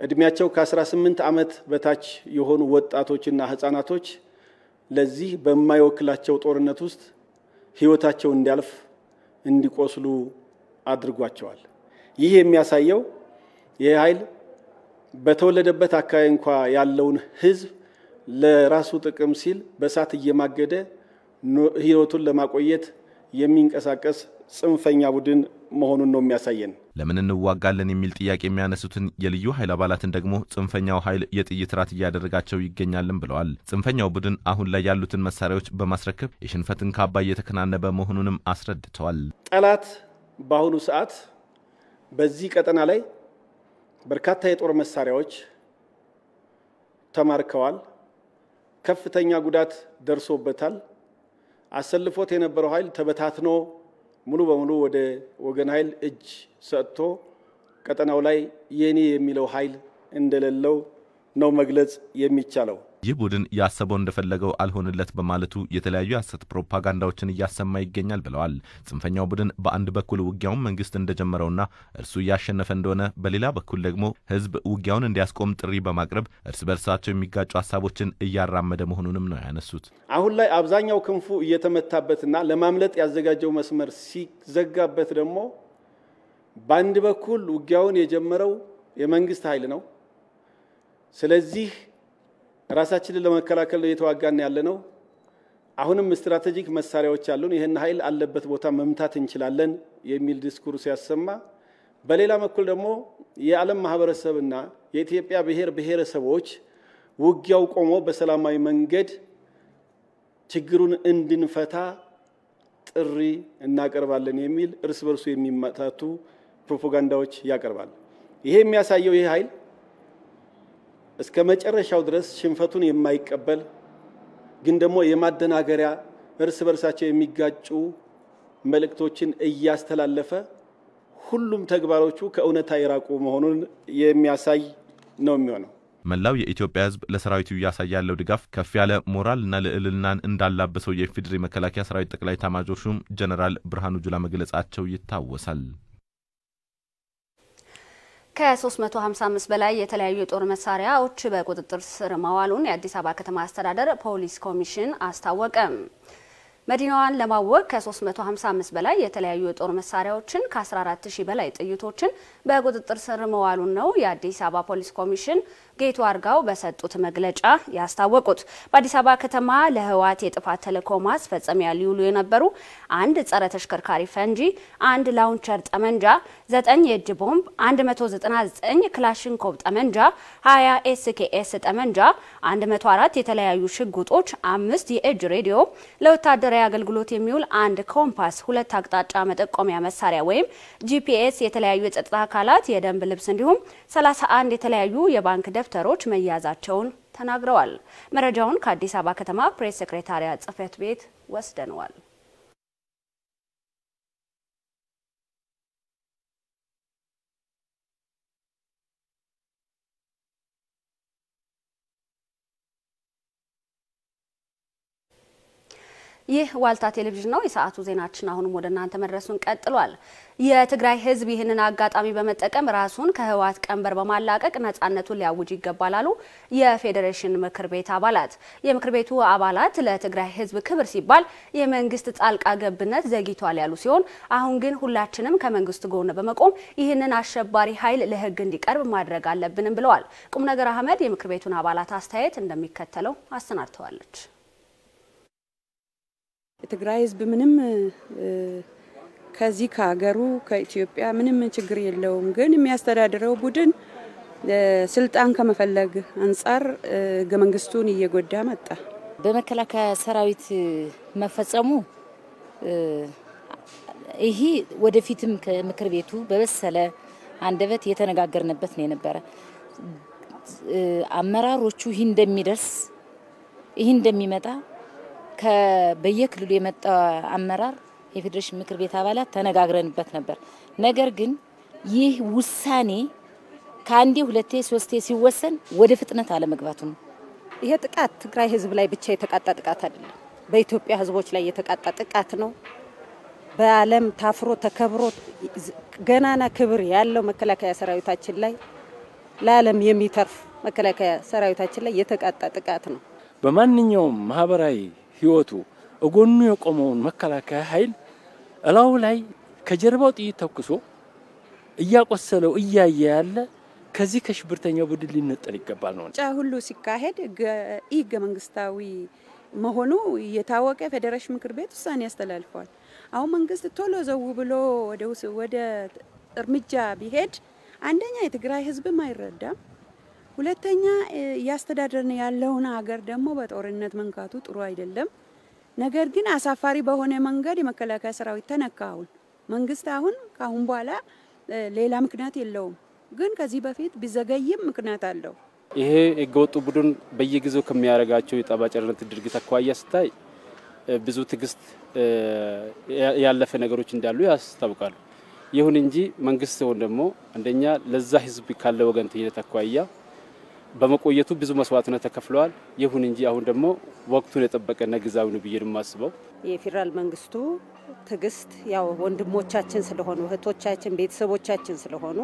እድሜያቸው ከ18 ዓመት በታች የሆኑ ወጣቶችና ህፃናቶች ለዚህ በማይወክላቸው ጦርነት ውስጥ ህይወታቸው እንዲያልፍ እንዲቆስሉ አድርጓቸዋል። ይህ የሚያሳየው ይህ ኃይል በተወለደበት አካባቢ እንኳ ያለውን ህዝብ ለራሱ ጥቅም ሲል በእሳት እየማገደ ህይወቱን ለማቆየት የሚንቀሳቀስ ጽንፈኛ ቡድን መሆኑን ነው የሚያሳየን። ለምን እንዋጋለን የሚል ጥያቄ የሚያነሱትን የልዩ ኃይል አባላትን ደግሞ ጽንፈኛው ኃይል የጥይት ራት እያደረጋቸው ይገኛልም ብለዋል። ጽንፈኛው ቡድን አሁን ላይ ያሉትን መሳሪያዎች በማስረከብ የሽንፈትን ካባ እየተከናነበ መሆኑንም አስረድተዋል። ጠላት በአሁኑ ሰዓት በዚህ ቀጠና ላይ በርካታ የጦር መሳሪያዎች ተማርከዋል። ከፍተኛ ጉዳት ደርሶበታል። አሰልፎት የነበረው ኃይል ተበታትኖ ሙሉ በሙሉ ወደ ወገን ኃይል እጅ ሰጥቶ ቀጠናው ላይ የኔ የሚለው ኃይል እንደሌለው ነው መግለጽ የሚቻለው። ይህ ቡድን ያሰበው እንደፈለገው አልሆንለት በማለቱ የተለያዩ የሐሰት ፕሮፓጋንዳዎችን እያሰማ ይገኛል ብለዋል። ጽንፈኛው ቡድን በአንድ በኩል ውጊያውን መንግስት እንደጀመረውና እርሱ እያሸነፈ እንደሆነ፣ በሌላ በኩል ደግሞ ህዝብ ውጊያውን እንዲያስቆም ጥሪ በማቅረብ እርስ በርሳቸው የሚጋጩ ሀሳቦችን እያራመደ መሆኑንም ነው ያነሱት። አሁን ላይ አብዛኛው ክንፉ እየተመታበትና ለማምለጥ ያዘጋጀው መስመር ሲዘጋበት ደግሞ በአንድ በኩል ውጊያውን የጀመረው የመንግስት ኃይል ነው። ስለዚህ ራሳችንን ለመከላከል እየተዋጋን ያለ ነው። አሁንም ስትራቴጂክ መሳሪያዎች አሉን፣ ይህን ኃይል አለበት ቦታ መምታት እንችላለን የሚል ዲስኩር ሲያሰማ፣ በሌላ በኩል ደግሞ የዓለም ማህበረሰብና የኢትዮጵያ ብሔር ብሔረሰቦች ውጊያው ቆሞ በሰላማዊ መንገድ ችግሩን እንድንፈታ ጥሪ እናቀርባለን የሚል እርስ በርሱ የሚመታቱ ፕሮፓጋንዳዎች ያቀርባል። ይሄ የሚያሳየው ይህ ኃይል እስከ መጨረሻው ድረስ ሽንፈቱን የማይቀበል ግን ደግሞ የማደናገሪያ እርስ በርሳቸው የሚጋጩ መልእክቶችን እያስተላለፈ ሁሉም ተግባሮቹ ከእውነታ የራቁ መሆኑን የሚያሳይ ነው የሚሆነው። መላው የኢትዮጵያ ሕዝብ ለሰራዊቱ እያሳየ ያለው ድጋፍ ከፍ ያለ ሞራልና ልዕልናን እንዳላበሰው የኢፌዴሪ መከላከያ ሰራዊት ጠቅላይ ኤታማዦር ሹም ጀነራል ብርሃኑ ጁላ መግለጻቸው ይታወሳል። ከ355 በላይ የተለያዩ የጦር መሳሪያዎች በቁጥጥር ስር መዋሉን የአዲስ አበባ ከተማ አስተዳደር ፖሊስ ኮሚሽን አስታወቀ። መዲናዋን ለማወቅ ከ355 በላይ የተለያዩ የጦር መሳሪያዎችን ከ14000 በላይ ጥይቶችን በቁጥጥር ስር መዋሉን ነው የአዲስ አበባ ፖሊስ ኮሚሽን ጌቱ አርጋው በሰጡት መግለጫ ያስታወቁት። በአዲስ አበባ ከተማ ለህወሓት የጥፋት ተልዕኮ ማስፈጸሚያ ሊውሉ የነበሩ አንድ ጸረ ተሽከርካሪ ፈንጂ፣ አንድ ላውንቸር ጠመንጃ፣ 9 የእጅ ቦምብ፣ 199 ክላሽንኮቭ ጠመንጃ፣ 20 ኤስኬኤስ ጠመንጃ፣ 104 የተለያዩ ሽጉጦች፣ 5 የእጅ ሬዲዮ፣ ለወታደራዊ አገልግሎት የሚውል አንድ ኮምፓስ፣ ሁለት አቅጣጫ መጠቆሚያ መሳሪያ ወይም ጂፒኤስ፣ የተለያዩ የጸጥታ አካላት የደንብ ልብስ እንዲሁም 31 የተለያዩ የባንክ ደብተሮች መያዛቸውን ተናግረዋል። መረጃውን ከአዲስ አበባ ከተማ ፕሬስ ሴክሬታሪያት ጽሕፈት ቤት ወስደነዋል። ይህ ዋልታ ቴሌቪዥን ነው። የሰዓቱ ዜናችን አሁንም ወደ እናንተ መድረሱን ቀጥሏል። የትግራይ ሕዝብ ይህንን አጋጣሚ በመጠቀም ራሱን ከህወሓት ቀንበር በማላቀቅ ነጻነቱን ሊያውጅ ይገባል አሉ የፌዴሬሽን ምክር ቤት አባላት። የምክር ቤቱ አባላት ለትግራይ ሕዝብ ክብር ሲባል የመንግስት ጣልቃ ገብነት ዘግይቷል ያሉ ሲሆን አሁን ግን ሁላችንም ከመንግስት ጎን በመቆም ይህንን አሸባሪ ኃይል ለህግ እንዲቀርብ ማድረግ አለብንም ብለዋል። ቁም ነገር አህመድ የምክር ቤቱን አባላት አስተያየት እንደሚከተለው አሰናድተዋለች። የትግራይ ህዝብ ምንም ከዚህ ከሀገሩ ከኢትዮጵያ ምንም ችግር የለውም። ግን የሚያስተዳድረው ቡድን ስልጣን ከመፈለግ አንጻር ህገ መንግስቱን እየጎዳ መጣ። በመከላከያ ሰራዊት መፈጸሙ ይሄ ወደፊትም ከምክር ቤቱ በበሰለ አንደበት የተነጋገርንበት ነው የነበረ። አመራሮቹ ይህ እንደሚደርስ ይህ እንደሚመጣ በየክልሉ የመጣ አመራር የፌዴሬሽን ምክር ቤት አባላት ተነጋግረንበት ነበር። ነገር ግን ይህ ውሳኔ ከአንዴ ሁለቴ ሶስቴ ሲወሰን ወደ ፍጥነት አለመግባቱ ነው። ይሄ ጥቃት ትግራይ ህዝብ ላይ ብቻ የተቃጣ ጥቃት አይደለም። በኢትዮጵያ ህዝቦች ላይ የተቃጣ ጥቃት ነው። በዓለም ታፍሮ ተከብሮ ገናና ክብር ያለው መከላከያ ሰራዊታችን ላይ ለዓለም የሚተርፍ መከላከያ ሰራዊታችን ላይ የተቃጣ ጥቃት ነው። በማንኛውም ማህበራዊ ህይወቱ እጎኑ የቆመውን መከላከያ ኃይል እላው ላይ ከጀርባው ጥይት ተኩሶ እያቆሰለው እያየ ያለ ከዚህ ከሽብርተኛው ቡድን ሊነጠል ይገባል ነው። ምርጫ ሁሉ ሲካሄድ ህገ መንግስታዊ መሆኑ እየታወቀ ፌዴሬሽን ምክር ቤት ውሳኔ ያስተላልፈዋል። አሁን መንግስት ቶሎ ዘው ብሎ ወደ እርምጃ ቢሄድ አንደኛ የትግራይ ህዝብም አይረዳም፣ ሁለተኛ እያስተዳደርን ያለውን ሀገር ደግሞ በጦርነት መንካቱ ጥሩ አይደለም። ነገር ግን አሳፋሪ በሆነ መንገድ የመከላከያ ሰራዊት ተነካ። አሁን መንግስት አሁን ከአሁን በኋላ ሌላ ምክንያት የለውም። ግን ከዚህ በፊት ቢዘገይም ምክንያት አለው። ይሄ ህገወጡ ቡድን በየጊዜው ከሚያደርጋቸው የጠባጫሪነት ድርጊት አኳያ ስታይ ብዙ ትዕግስት ያለፈ ነገሮች እንዳሉ ያስታውቃሉ። ይሁን እንጂ መንግስት ሲሆን ደግሞ አንደኛ ለዛ ህዝብ ካለ ወገንተኝነት አኳያ በመቆየቱ ብዙ መስዋዕትነት ተከፍለዋል። ይሁን እንጂ አሁን ደግሞ ወቅቱን የጠበቀና ጊዜያዊ ነው ብዬ ነው የማስበው። የፌዴራል መንግስቱ ትዕግስት ያው ወንድሞቻችን ስለሆኑ እህቶቻችን፣ ቤተሰቦቻችን ስለሆኑ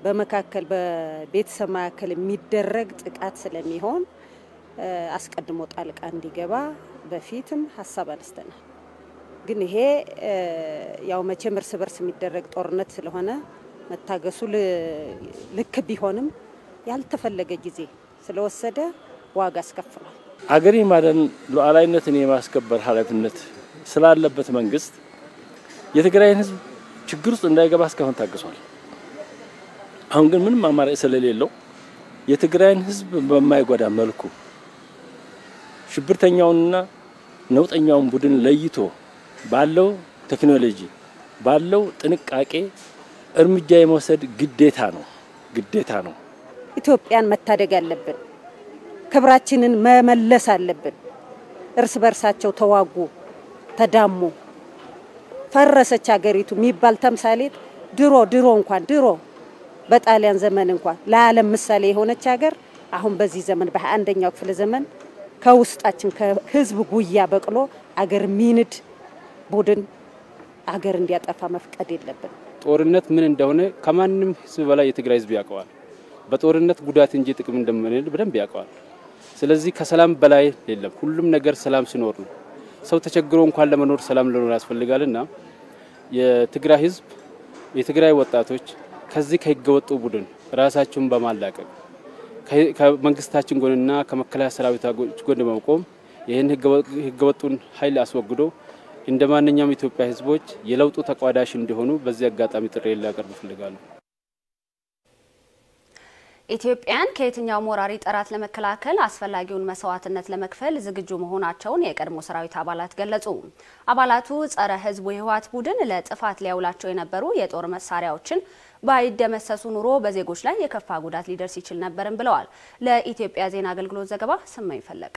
በመካከል በቤተሰብ መካከል የሚደረግ ጥቃት ስለሚሆን አስቀድሞ ጣልቃ እንዲገባ በፊትም ሀሳብ አነስተናል። ግን ይሄ ያው መቼም እርስ በርስ የሚደረግ ጦርነት ስለሆነ መታገሱ ልክ ቢሆንም ያልተፈለገ ጊዜ ስለወሰደ ዋጋ አስከፍሏል። አገር የማዳን ሉዓላዊነትን የማስከበር ኃላፊነት ስላለበት መንግስት የትግራይን ህዝብ ችግር ውስጥ እንዳይገባ እስካሁን ታግሷል። አሁን ግን ምንም አማራጭ ስለሌለው የትግራይን ህዝብ በማይጎዳ መልኩ ሽብርተኛውንና ነውጠኛውን ቡድን ለይቶ ባለው ቴክኖሎጂ ባለው ጥንቃቄ እርምጃ የመውሰድ ግዴታ ነው። ኢትዮጵያን መታደግ አለብን። ክብራችንን መመለስ አለብን። እርስ በርሳቸው ተዋጉ፣ ተዳሙ፣ ፈረሰች ሀገሪቱ የሚባል ተምሳሌት ድሮ ድሮ እንኳን ድሮ በጣሊያን ዘመን እንኳን ለዓለም ምሳሌ የሆነች ሀገር አሁን በዚህ ዘመን በ21ኛው ክፍለ ዘመን ከውስጣችን ከህዝብ ጉያ በቅሎ አገር ሚንድ ቡድን አገር እንዲያጠፋ መፍቀድ የለብን። ጦርነት ምን እንደሆነ ከማንም ህዝብ በላይ የትግራይ ህዝብ ያውቀዋል። በጦርነት ጉዳት እንጂ ጥቅም እንደማይል በደንብ ያውቀዋል። ስለዚህ ከሰላም በላይ የለም። ሁሉም ነገር ሰላም ሲኖር ነው። ሰው ተቸግሮ እንኳን ለመኖር ሰላም ለመኖር ያስፈልጋልና የትግራይ ህዝብ የትግራይ ወጣቶች ከዚህ ከህገወጡ ቡድን ራሳቸውን በማላቀቅ ከመንግስታችን ጎንና ከመከላከያ ሰራዊት ጎን በመቆም ይህን ህገወጡን ኃይል አስወግዶ እንደ ማንኛውም ኢትዮጵያ ህዝቦች የለውጡ ተቋዳሽ እንዲሆኑ በዚህ አጋጣሚ ጥሪ ላቀርብ እፈልጋለሁ። ኢትዮጵያን ከየትኛውም ወራሪ ጠላት ለመከላከል አስፈላጊውን መስዋዕትነት ለመክፈል ዝግጁ መሆናቸውን የቀድሞ ሰራዊት አባላት ገለጹ። አባላቱ ጸረ ህዝቡ የህወሓት ቡድን ለጥፋት ሊያውላቸው የነበሩ የጦር መሳሪያዎችን ባይደመሰሱ ኑሮ በዜጎች ላይ የከፋ ጉዳት ሊደርስ ይችል ነበርም ብለዋል። ለኢትዮጵያ ዜና አገልግሎት ዘገባ ስመኝ ፈለቀ።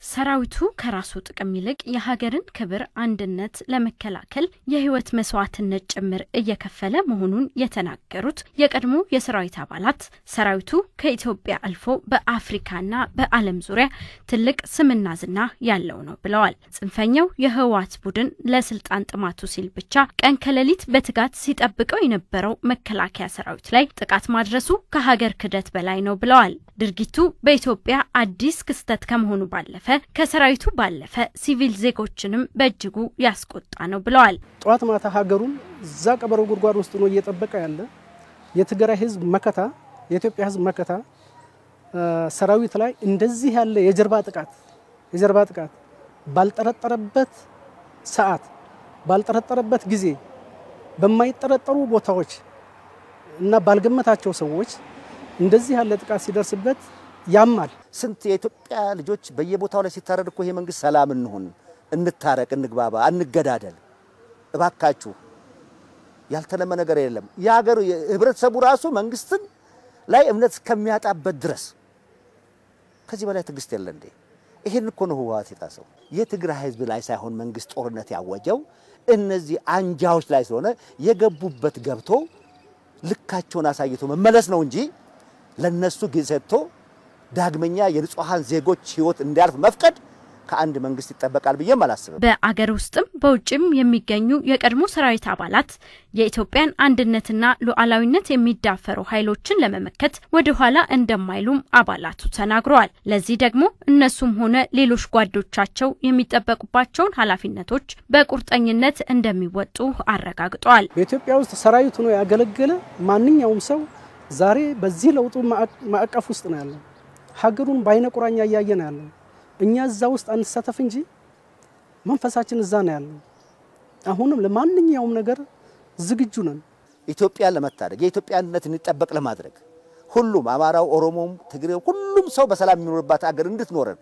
ሰራዊቱ ከራሱ ጥቅም ይልቅ የሀገርን ክብር አንድነት ለመከላከል የህይወት መስዋዕትነት ጭምር እየከፈለ መሆኑን የተናገሩት የቀድሞ የሰራዊት አባላት ሰራዊቱ ከኢትዮጵያ አልፎ በአፍሪካና በዓለም ዙሪያ ትልቅ ስምና ዝና ያለው ነው ብለዋል። ጽንፈኛው የህወሓት ቡድን ለስልጣን ጥማቱ ሲል ብቻ ቀን ከሌሊት በትጋት ሲጠብቀው የነበረው መከላከያ ሰራዊት ላይ ጥቃት ማድረሱ ከሀገር ክደት በላይ ነው ብለዋል። ድርጊቱ በኢትዮጵያ አዲስ ክስተት ከመሆኑ ባለፈ ከሰራዊቱ ባለፈ ሲቪል ዜጎችንም በእጅጉ ያስቆጣ ነው ብለዋል። ጠዋት ማታ ሀገሩን እዛ ቀበሮ ጉድጓድ ውስጥ ነው እየጠበቀ ያለ የትግራይ ህዝብ መከታ፣ የኢትዮጵያ ህዝብ መከታ ሰራዊት ላይ እንደዚህ ያለ የጀርባ ጥቃት ባልጠረጠረበት ሰዓት፣ ባልጠረጠረበት ጊዜ፣ በማይጠረጠሩ ቦታዎች እና ባልገመታቸው ሰዎች እንደዚህ ያለ ጥቃት ሲደርስበት ያማል። ስንት የኢትዮጵያ ልጆች በየቦታው ላይ ሲታረድ እኮ ይሄ መንግስት ሰላም እንሁን፣ እንታረቅ፣ እንግባባ፣ አንገዳደል እባካችሁ ያልተለመ ነገር የለም። የሀገሩ ህብረተሰቡ ራሱ መንግስትን ላይ እምነት እስከሚያጣበት ድረስ ከዚህ በላይ ትዕግስት የለ እንዴ? ይሄን እኮ ነው ህወሓት የጣሰው። የትግራይ ህዝብ ላይ ሳይሆን መንግስት ጦርነት ያወጀው እነዚህ አንጃዎች ላይ ስለሆነ የገቡበት ገብቶ ልካቸውን አሳይቶ መመለስ ነው እንጂ ለነሱ ጊዜ ሰጥቶ ዳግመኛ የንጹሃን ዜጎች ህይወት እንዲያልፍ መፍቀድ ከአንድ መንግስት ይጠበቃል ብዬም አላስብም። በአገር ውስጥም በውጭም የሚገኙ የቀድሞ ሰራዊት አባላት የኢትዮጵያን አንድነትና ሉዓላዊነት የሚዳፈሩ ኃይሎችን ለመመከት ወደ ኋላ እንደማይሉም አባላቱ ተናግረዋል። ለዚህ ደግሞ እነሱም ሆነ ሌሎች ጓዶቻቸው የሚጠበቁባቸውን ኃላፊነቶች በቁርጠኝነት እንደሚወጡ አረጋግጠዋል። በኢትዮጵያ ውስጥ ሰራዊት ሆኖ ያገለገለ ማንኛውም ሰው ዛሬ በዚህ ለውጡ ማዕቀፍ ውስጥ ነው ያለው። ሀገሩን በአይነ ቁራኛ እያየ ነው ያለው። እኛ እዛ ውስጥ አንሳተፍ እንጂ መንፈሳችን እዛ ነው ያለው። አሁንም ለማንኛውም ነገር ዝግጁ ነን። ኢትዮጵያን ለመታደግ፣ የኢትዮጵያ አንድነት እንዲጠበቅ ለማድረግ፣ ሁሉም አማራው፣ ኦሮሞም፣ ትግሬው፣ ሁሉም ሰው በሰላም የሚኖርባት አገር እንድትኖረን፣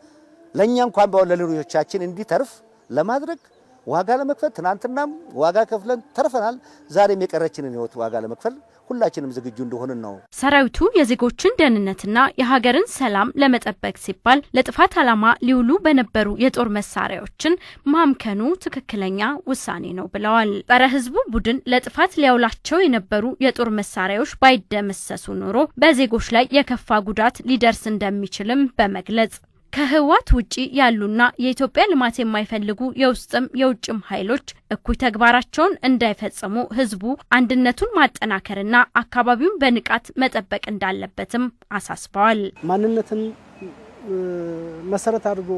ለእኛ እንኳን ባይሆን ለልጆቻችን እንዲተርፍ ለማድረግ ዋጋ ለመክፈል፣ ትናንትናም ዋጋ ከፍለን ተርፈናል። ዛሬም የቀረችንን ህይወት ዋጋ ለመክፈል ሁላችንም ዝግጁ እንደሆንን ነው። ሰራዊቱ የዜጎችን ደህንነትና የሀገርን ሰላም ለመጠበቅ ሲባል ለጥፋት ዓላማ ሊውሉ በነበሩ የጦር መሳሪያዎችን ማምከኑ ትክክለኛ ውሳኔ ነው ብለዋል። ጸረ ህዝቡ ቡድን ለጥፋት ሊያውላቸው የነበሩ የጦር መሳሪያዎች ባይደመሰሱ ኖሮ በዜጎች ላይ የከፋ ጉዳት ሊደርስ እንደሚችልም በመግለጽ፣ ከህወሓት ውጪ ያሉና የኢትዮጵያ ልማት የማይፈልጉ የውስጥም የውጭም ኃይሎች እኩይ ተግባራቸውን እንዳይፈጽሙ ህዝቡ አንድነቱን ማጠናከርና አካባቢውን በንቃት መጠበቅ እንዳለበትም አሳስበዋል። ማንነትን መሰረት አድርጎ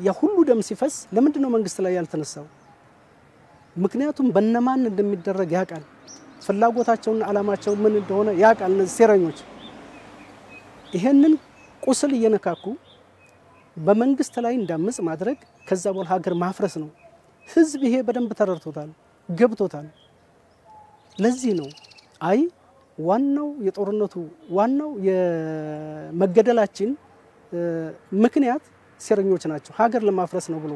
የሁሉ ደም ሲፈስ ለምንድን ነው መንግስት ላይ ያልተነሳው? ምክንያቱም በነማን እንደሚደረግ ያውቃል። ፍላጎታቸውና አላማቸው ምን እንደሆነ ያውቃል። እነዚህ ሴረኞች ይሄንን ቁስል እየነካኩ በመንግስት ላይ እንዳምጽ ማድረግ፣ ከዛ በኋላ ሀገር ማፍረስ ነው። ህዝብ ይሄ በደንብ ተረድቶታል፣ ገብቶታል። ለዚህ ነው አይ ዋናው የጦርነቱ፣ ዋናው የመገደላችን ምክንያት ሴረኞች ናቸው፣ ሀገር ለማፍረስ ነው ብሎ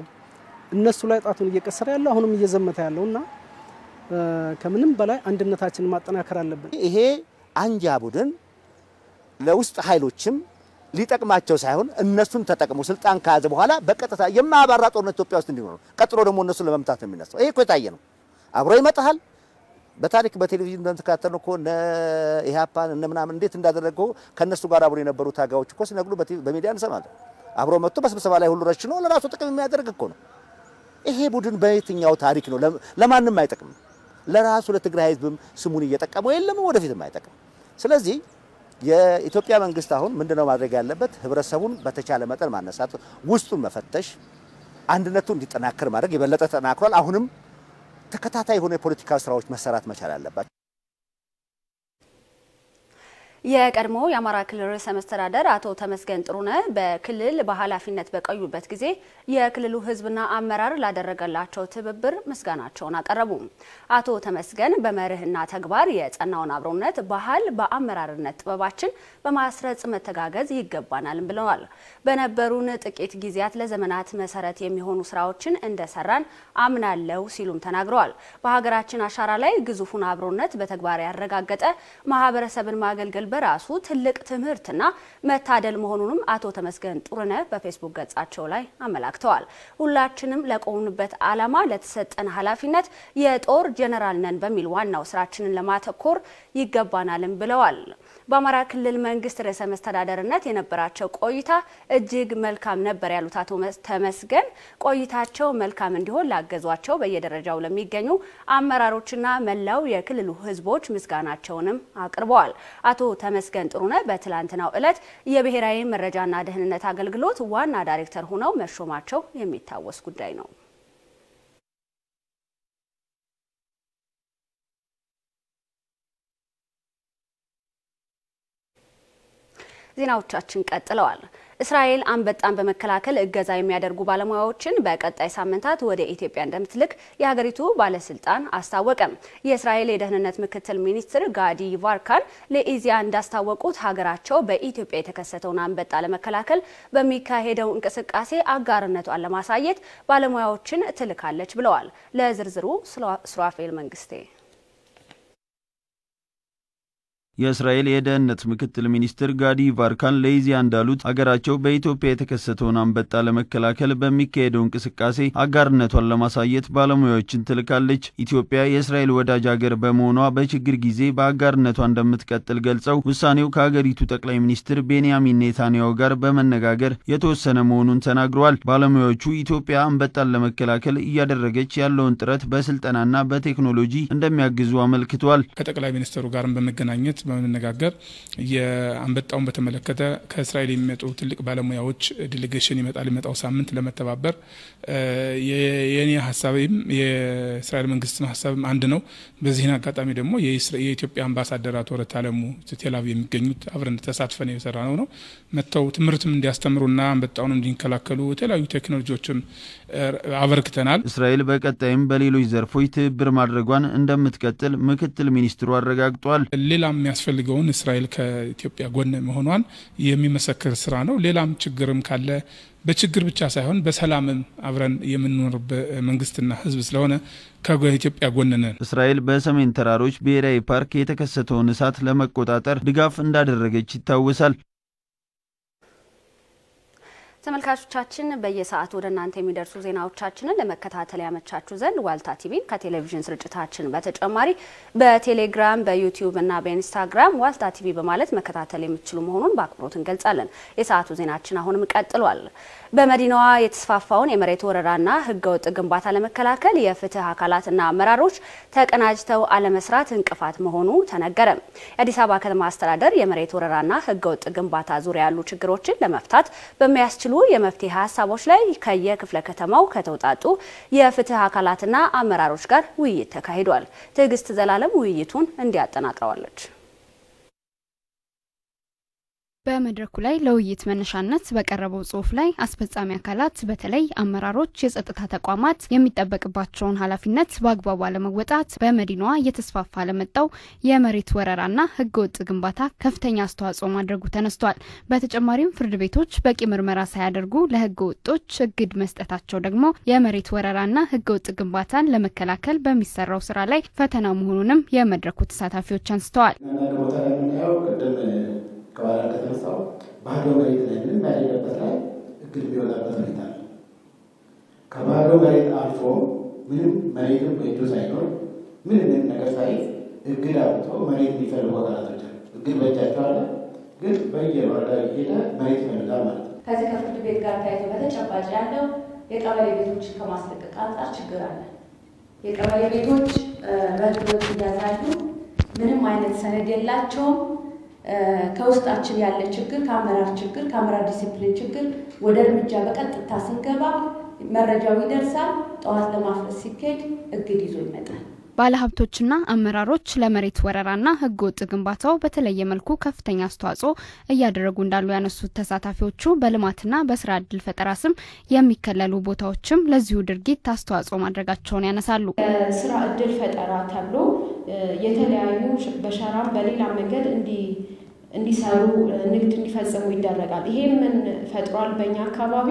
እነሱ ላይ ጣቱን እየቀሰረ ያለው፣ አሁንም እየዘመተ ያለው። እና ከምንም በላይ አንድነታችንን ማጠናከር አለብን። ይሄ አንጃ ቡድን ለውስጥ ኃይሎችም ሊጠቅማቸው ሳይሆን እነሱን ተጠቅሞ ስልጣን ከያዘ በኋላ በቀጥታ የማያባራ ጦርነት ኢትዮጵያ ውስጥ እንዲኖር፣ ቀጥሎ ደግሞ እነሱን ለመምታት ነው የሚነሳው። ይሄ እኮ የታየ ነው። አብሮ ይመጣል። በታሪክ በቴሌቪዥን እንደተከታተልን እኮ እነ ኢህአፓን እነ ምናምን እንዴት እንዳደረገው ከነሱ ጋር አብሮ የነበሩ ታጋዮች እኮ ሲነግሩ በሚዲያ እንሰማለን። አብሮ መጥቶ በስብሰባ ላይ ሁሉ ረሽኖ ለራሱ ጥቅም የሚያደርግ እኮ ነው። ይሄ ቡድን በየትኛው ታሪክ ነው ለማንም አይጠቅም። ለራሱ ለትግራይ ህዝብም ስሙን እየጠቀመው የለም፣ ወደፊትም አይጠቅም። ስለዚህ የኢትዮጵያ መንግስት አሁን ምንድነው ማድረግ ያለበት? ህብረተሰቡን በተቻለ መጠን ማነሳት፣ ውስጡን መፈተሽ፣ አንድነቱ እንዲጠናከር ማድረግ፣ የበለጠ ተጠናክሯል። አሁንም ተከታታይ የሆነ የፖለቲካ ስራዎች መሰራት መቻል አለባቸው። የቀድሞ የአማራ ክልል ርዕሰ መስተዳደር አቶ ተመስገን ጥሩነህ በክልል በኃላፊነት በቆዩበት ጊዜ የክልሉ ህዝብና አመራር ላደረገላቸው ትብብር ምስጋናቸውን አቀረቡ። አቶ ተመስገን በመርህና ተግባር የጸናውን አብሮነት ባህል በአመራርነት ጥበባችን በማስረጽ መተጋገዝ ይገባናል ብለዋል። በነበሩን ጥቂት ጊዜያት ለዘመናት መሰረት የሚሆኑ ስራዎችን እንደሰራን አምናለው ሲሉም ተናግረዋል። በሀገራችን አሻራ ላይ ግዙፉን አብሮነት በተግባር ያረጋገጠ ማህበረሰብን ማገልገል በራሱ ትልቅ ትምህርትና መታደል መሆኑንም አቶ ተመስገን ጥሩነህ በፌስቡክ ገጻቸው ላይ አመላክተዋል። ሁላችንም ለቆምንበት ዓላማ፣ ለተሰጠን ኃላፊነት የጦር ጀነራል ነን በሚል ዋናው ስራችንን ለማተኮር ይገባናልም ብለዋል። በአማራ ክልል መንግስት ርዕሰ መስተዳደርነት የነበራቸው ቆይታ እጅግ መልካም ነበር ያሉት አቶ ተመስገን፣ ቆይታቸው መልካም እንዲሆን ላገዟቸው በየደረጃው ለሚገኙ አመራሮችና መላው የክልሉ ህዝቦች ምስጋናቸውንም አቅርበዋል። አቶ ተመስገን ጥሩነህ በትላንትናው ዕለት የብሔራዊ መረጃና ደህንነት አገልግሎት ዋና ዳይሬክተር ሆነው መሾማቸው የሚታወስ ጉዳይ ነው። ዜናዎቻችን ቀጥለዋል። እስራኤል አንበጣን በመከላከል እገዛ የሚያደርጉ ባለሙያዎችን በቀጣይ ሳምንታት ወደ ኢትዮጵያ እንደምትልክ የሀገሪቱ ባለስልጣን አስታወቀ። የእስራኤል የደህንነት ምክትል ሚኒስትር ጋዲ ቫርካን ለኢዜአ እንዳስታወቁት፣ ሀገራቸው በኢትዮጵያ የተከሰተውን አንበጣ ለመከላከል በሚካሄደው እንቅስቃሴ አጋርነቷን ለማሳየት ባለሙያዎችን ትልካለች ብለዋል። ለዝርዝሩ ሱራፌል መንግስቴ። የእስራኤል የደህንነት ምክትል ሚኒስትር ጋዲ ቫርካን ለኢዜአ እንዳሉት አገራቸው በኢትዮጵያ የተከሰተውን አንበጣ ለመከላከል በሚካሄደው እንቅስቃሴ አጋርነቷን ለማሳየት ባለሙያዎችን ትልካለች። ኢትዮጵያ የእስራኤል ወዳጅ አገር በመሆኗ በችግር ጊዜ በአጋርነቷ እንደምትቀጥል ገልጸው ውሳኔው ከአገሪቱ ጠቅላይ ሚኒስትር ቤንያሚን ኔታንያሁ ጋር በመነጋገር የተወሰነ መሆኑን ተናግረዋል። ባለሙያዎቹ ኢትዮጵያ አንበጣን ለመከላከል እያደረገች ያለውን ጥረት በስልጠናና በቴክኖሎጂ እንደሚያግዙ አመልክተዋል። ከጠቅላይ ሚኒስትሩ ጋርም በመገናኘት በመነጋገር የአንበጣውን በተመለከተ ከእስራኤል የሚመጡ ትልቅ ባለሙያዎች delegation ይመጣል። የመጣው ሳምንት ለመተባበር የኔ ሀሳብም የእስራኤል መንግስት ሀሳብም አንድ ነው። በዚህን አጋጣሚ ደግሞ የኢትዮጵያ አምባሳደር አቶ ረታ አለሙ ቴል አቪቭ የሚገኙት አብረን ተሳትፈን የሰራ ነው መጥተው ትምህርትም እንዲያስተምሩና አንበጣውን እንዲከላከሉ የተለያዩ ቴክኖሎጂዎችም አበርክተናል። እስራኤል በቀጣይም በሌሎች ዘርፎች ትብብር ማድረጓን እንደምትቀጥል ምክትል ሚኒስትሩ አረጋግጧል። ሌላም የሚያስፈልገውን እስራኤል ከኢትዮጵያ ጎን መሆኗን የሚመሰክር ስራ ነው። ሌላም ችግርም ካለ በችግር ብቻ ሳይሆን በሰላምም አብረን የምንኖርበት መንግስትና ህዝብ ስለሆነ ከኢትዮጵያ ጎን ነን። እስራኤል በሰሜን ተራሮች ብሔራዊ ፓርክ የተከሰተውን እሳት ለመቆጣጠር ድጋፍ እንዳደረገች ይታወሳል። ተመልካቾቻችን በየሰዓቱ ወደ እናንተ የሚደርሱ ዜናዎቻችንን ለመከታተል ያመቻችሁ ዘንድ ዋልታ ቲቪን ከቴሌቪዥን ስርጭታችን በተጨማሪ በቴሌግራም፣ በዩቲዩብ እና በኢንስታግራም ዋልታ ቲቪ በማለት መከታተል የምትችሉ መሆኑን በአክብሮት እንገልጻለን። የሰዓቱ ዜናችን አሁንም ቀጥሏል። በመዲናዋ የተስፋፋውን የመሬት ወረራና ህገወጥ ግንባታ ለመከላከል የፍትህ አካላትና አመራሮች ተቀናጅተው አለመስራት እንቅፋት መሆኑ ተነገረ። የአዲስ አበባ ከተማ አስተዳደር የመሬት ወረራና ህገወጥ ግንባታ ዙሪያ ያሉ ችግሮችን ለመፍታት በሚያስችሉ የመፍትሄ ሀሳቦች ላይ ከየክፍለ ከተማው ከተውጣጡ የፍትህ አካላትና አመራሮች ጋር ውይይት ተካሂዷል። ትዕግስት ዘላለም ውይይቱን እንዲያጠናቅረዋለች። በመድረኩ ላይ ለውይይት መነሻነት በቀረበው ጽሁፍ ላይ አስፈጻሚ አካላት በተለይ አመራሮች፣ የጸጥታ ተቋማት የሚጠበቅባቸውን ኃላፊነት በአግባቡ አለመወጣት በመዲናዋ እየተስፋፋ ለመጣው የመሬት ወረራና ህገወጥ ግንባታ ከፍተኛ አስተዋጽኦ ማድረጉ ተነስቷል። በተጨማሪም ፍርድ ቤቶች በቂ ምርመራ ሳያደርጉ ለህገ ወጦች እግድ መስጠታቸው ደግሞ የመሬት ወረራና ህገወጥ ግንባታን ለመከላከል በሚሰራው ስራ ላይ ፈተና መሆኑንም የመድረኩ ተሳታፊዎች አንስተዋል። ከኋላ እንደተነሳው ባዶ መሬት ላይ ምንም ያሌለበት ላይ እግድ የሚወጣበት ሁኔታ አለ። ከባዶ መሬት አልፎ ምንም መሬትም በእጁ ሳይኖር ምንም ነገር ሳይዝ እግድ አውጥቶ መሬት የሚፈልጉ አካላቶች አሉ። እግድ በእጃቸው አለ፣ ግን በየወረዳው እየሄደ መሬት ይፈልጋል ማለት ነው። ከዚህ ከፍርድ ቤት ጋር ተያይዞ በተጨባጭ ያለው የቀበሌ ቤቶችን ከማስለቀቅ አንጻር ችግር አለ። የቀበሌ ቤቶች በህገወጥ ይያዛሉ። ምንም አይነት ሰነድ የላቸውም። ከውስጣችን ያለ ችግር ከአመራር ችግር ከአመራር ዲሲፕሊን ችግር ወደ እርምጃ በቀጥታ ስንገባ መረጃው ይደርሳል። ጠዋት ለማፍረስ ሲካሄድ እግድ ይዞ ይመጣል። ባለሀብቶችና አመራሮች ለመሬት ወረራና ህገወጥ ግንባታው በተለየ መልኩ ከፍተኛ አስተዋጽኦ እያደረጉ እንዳሉ ያነሱት ተሳታፊዎቹ በልማትና በስራ እድል ፈጠራ ስም የሚከለሉ ቦታዎችም ለዚሁ ድርጊት አስተዋጽኦ ማድረጋቸውን ያነሳሉ። ስራ እድል ፈጠራ ተብሎ የተለያዩ በሸራም በሌላ መንገድ እንዲሰሩ ንግድ እንዲፈጽሙ ይደረጋል። ይሄ ምን ፈጥሯል? በእኛ አካባቢ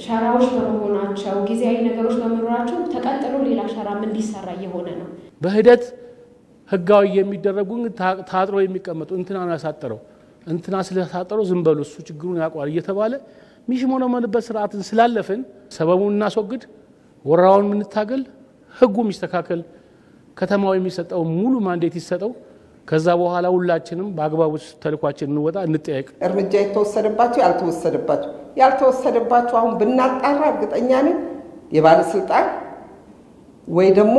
ሸራዎች በመሆናቸው ጊዜያዊ ነገሮች በመኖራቸው ተቀጥሎ ሌላ ሸራም እንዲሰራ እየሆነ ነው። በሂደት ህጋዊ የሚደረጉ ታጥሮ የሚቀመጡ እንትና ነው ያሳጠረው እንትና ስለሳጠረው ዝም በሉ እሱ ችግሩን ያውቀዋል እየተባለ ሚሽሞነመንበት ስርዓትን ስላለፍን ሰበቡን እናስወግድ፣ ወረራውን የምንታገል፣ ህጉ የሚስተካከል፣ ከተማው የሚሰጠው ሙሉ mandate ይሰጠው። ከዛ በኋላ ሁላችንም በአግባቡ ተልኳችን እንወጣ፣ እንጠያየቅ። እርምጃ የተወሰደባቸው ያልተወሰደባቸው አሁን ብናጣራ እርግጠኛ ነኝ የባለስልጣን ወይ ደግሞ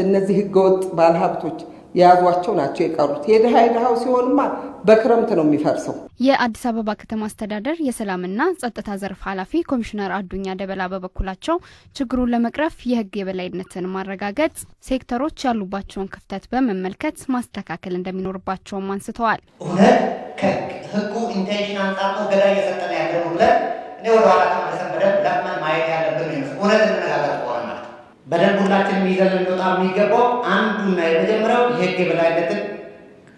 እነዚህ ህገወጥ ባለሀብቶች የያዟቸው ናቸው የቀሩት። የድሃ የድሃው ሲሆንማ በክረምት ነው የሚፈርሰው። የአዲስ አበባ ከተማ አስተዳደር የሰላምና ጸጥታ ዘርፍ ኃላፊ ኮሚሽነር አዱኛ ደበላ በበኩላቸው ችግሩን ለመቅረፍ የህግ የበላይነትን ማረጋገጥ፣ ሴክተሮች ያሉባቸውን ክፍተት በመመልከት ማስተካከል እንደሚኖርባቸውም አንስተዋል። እውነት ከህጉ intention አንጻር ነው ገዳ እየሰጠን ያለ ነው ብለን እኔ ወደ ኋላ ተመልሰን በደንብ ለቅመን ማየት ያለብን ነው። እውነት እንነጋገር ከሆነ ማለት በደንብ ሁላችንም ይዘን ልንወጣ የሚገባው አንዱና የመጀመሪያው የህግ የበላይነትን